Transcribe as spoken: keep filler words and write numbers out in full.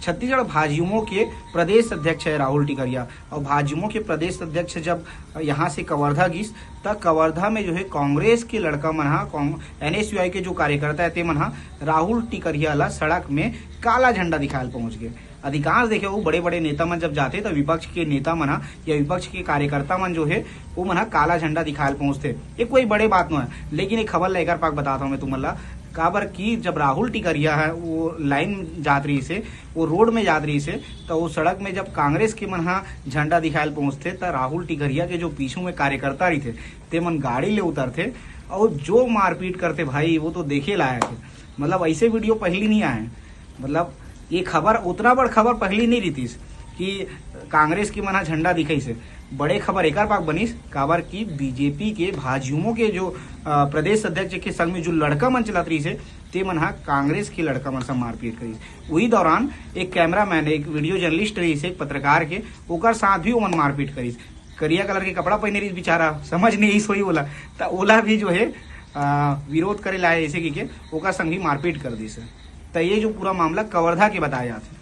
छत्तीसगढ़ भाजयुमो के प्रदेश अध्यक्ष है राहुल टिकरिया, और भाजयुमो के प्रदेश अध्यक्ष जब यहाँ से कवर्धा गिस, त कवर्धा में जो है कांग्रेस के लड़का मन हा, एनएसयूआई के जो कार्यकर्ता है, ते मन हा राहुल टिकरिया ला सड़क में काला झंडा दिखायल पहुंच गए। अधिकांश देखे, वो बड़े बड़े नेता मन जब जाते, तो विपक्ष के नेता मन हा या विपक्ष के कार्यकर्ता मन जो है, वो मन हा काला झंडा दिखायल पहुंचते। ये कोई बड़े बात नो है, लेकिन एक खबर लेकर पाक बताता हूँ मैं तुमन ला। काबर कि जब राहुल टिकरिया है, वो लाइन जात रही से, वो रोड में जात रही से, तो वो सड़क में जब कांग्रेस के मन हा झंडा दिखायल पहुंचते, तो राहुल टिकरिया के जो पीछू में कार्यकर्ता रही थे, ते मन गाड़ी ले उतरते और जो मारपीट करते भाई, वो तो देखे लायक है। मतलब, ऐसे वीडियो पहली नहीं आए। मतलब, ये खबर, उतना बड़ खबर पहली नहीं रहीतिस कि कांग्रेस के मन हा झंडा दिखाइस हे। बड़े खबर एकर पाक बनिस, काबर कि बीजेपी के भाजयुमो के जो, अ, प्रदेश अध्यक्ष के संग में जो लड़का मन चलत रहीस हे, ते मन हा कांग्रेस के लड़का मन से मारपीट करिस। उही दौरान एक कैमरामैन, एक वीडियो जर्नलिस्ट रहीस, एक पत्रकार के, ओकर साथ भी ओमन मारपीट करिस। करिया कलर के कपड़ा पहने रहीस बेचारा, समझ नहीं आइस होही ओला, त ओला भी जो है, अ, विरोध करे लाए ऐसे कहिके ओकर संग भी मारपीट कर दिस। त ये जो पूरा मामला कवर्धा के बताया जात हे।